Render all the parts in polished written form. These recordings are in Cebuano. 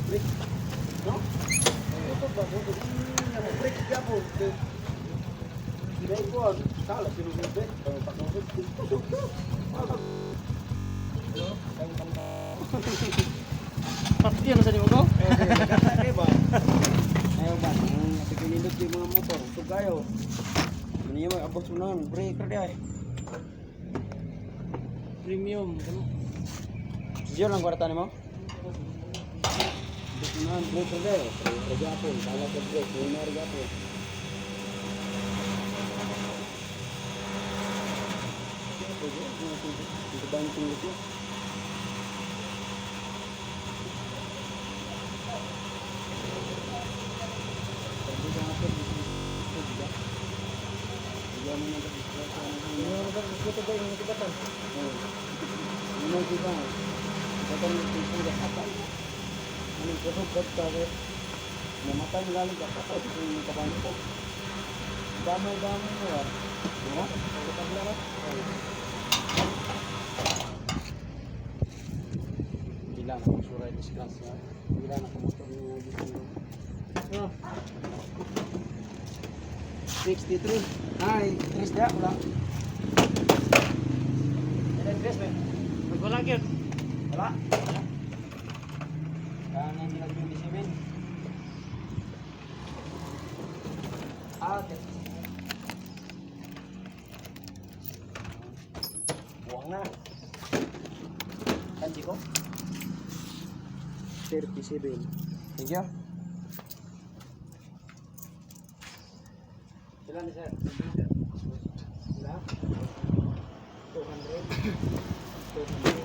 Break. No? Ito ba? Ito ba? Break gyapon. Dahil ko, sala, sinugod. Pagkakot. Pati ano sa nimo ko? Ayaw ba? Ang pinindot yung mga motor. Sugayo. Ano yung mga abot mo nun? Breaker di ay. Premium. Siyo lang kwarta nimo? Abot mo nun, breaker di ay. Breaker gyapon. Sala ka break. Winner gyapon. Ito ba yung tingit niya? Damay-damay mo ah. Ha? Bila na kung suray disgrasya. Bila na kung motor niya gusto. Oh. 63. Ay, 3 dia wala. Ilan tres ba? Wala gyud. Wala. Kanan nila 27. Ah, okay. Buwang na. Kanji ko? 37. Thank you. Sila ni sir? Sila? 200. 200.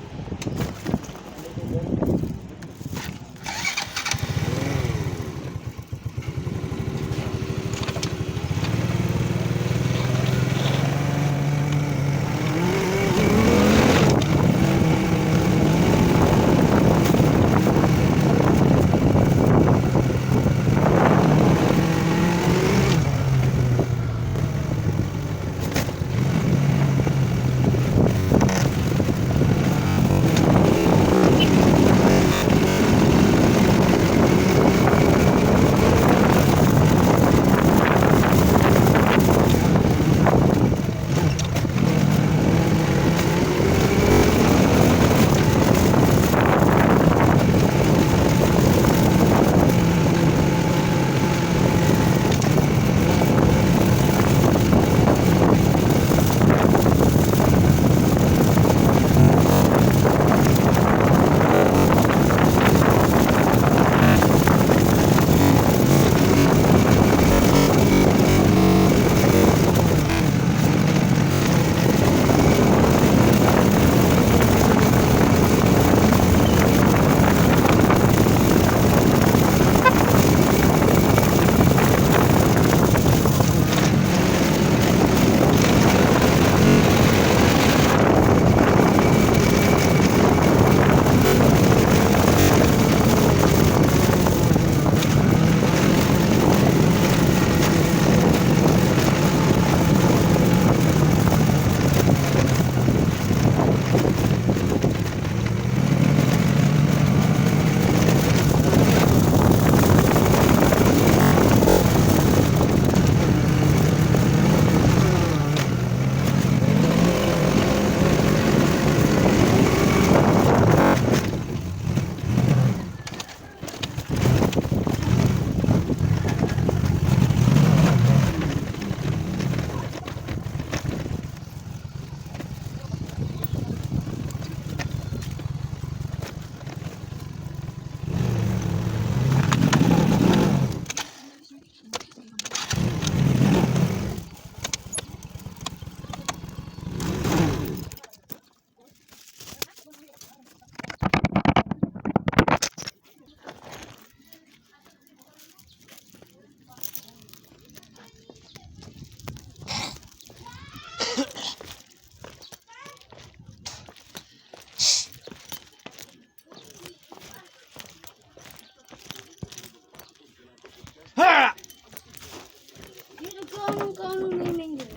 Dito ko anong kaanong niming dito.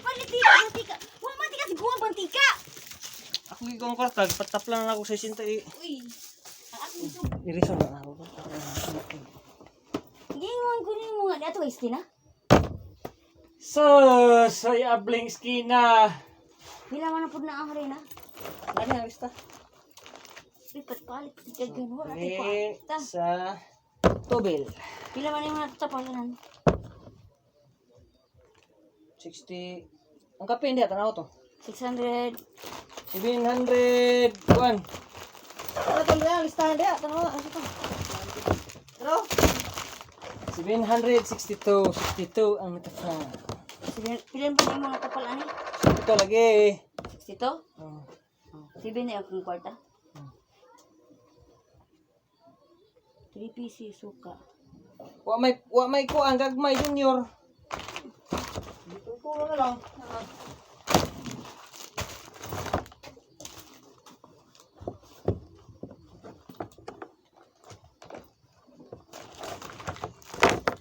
Palitika, mantika. Wa mantika si guwang mantika. Ako gikong kwarta, pataplan na ako sa 60 eh. Uy. Ang akong Irison na ako. Giingon ko nimo nga dato kay na. So, sa abling skina. Pila man na pud na ang harina. Lagi ang lista. Lipat palit daghan wala ti Ni kwarta. sa Tubel. Pila man yung natapalanan? 60. Ang kape hindi tanaw to. 600. 701. Ano to ang listahan diha? Tanaw asa to? Pero 762, 62 ang natapal. Pila pa yung mga tapalan eh? Ito lagi. 62? Oh. Oh, 7 na akong kwarta. 3 pieces suka. Wa may ko ang gagmay junior. Dito na lang.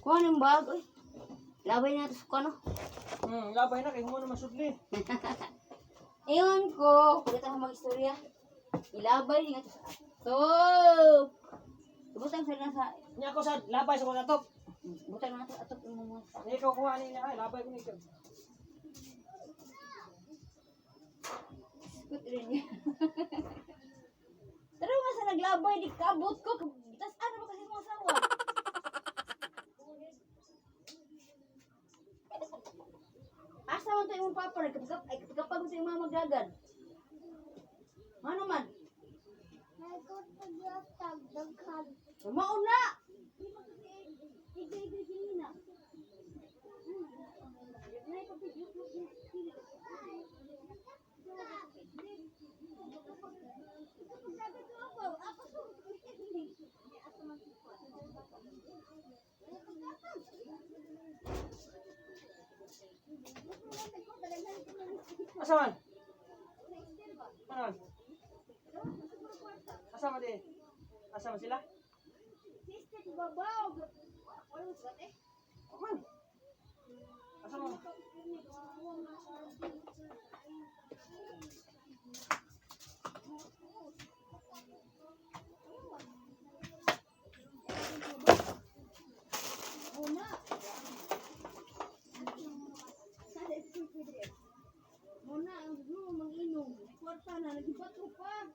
Kuha ng bag, oy. Labay na ito suka, no? Labay na kay human na masudli. Ingon ko, kulit ako mag-istorya. Ilabay nga ito sa atop. Butang sa na sa... Nya ako sa labay sa ko sa top. Butang na sa atop yung mga... Nya ikaw kuha ni na ay labay ko ni ikaw. Scoot rin niya. Tara nga sa naglabay, di kabot ko. Tas ano ba kasi mga asawa? Asa man to imong papa, nagkapagap, ay kapag mo to imong mama magdagan. Ano man? Mauna! Asa man? Ano man? Asa man di? Asa man sila? Man. Asa man? Muna ang gusto mag-inom. Kwarta na, nagibato pa.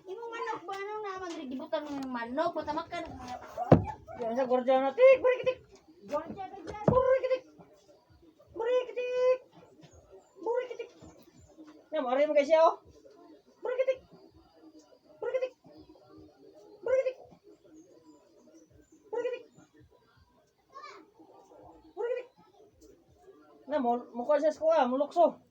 Imong manok ba ano naman diri gibutan mo yung manok matamakan ang mga Yan sa gwardiya na tik, burikitik. Burikitik. Burikitik. Burikitik. Ya, mari mo guys siya oh. Burikitik. Burikitik. Burikitik. Burikitik. Burikitik. Na mo mo siya sa kuha, mo lukso.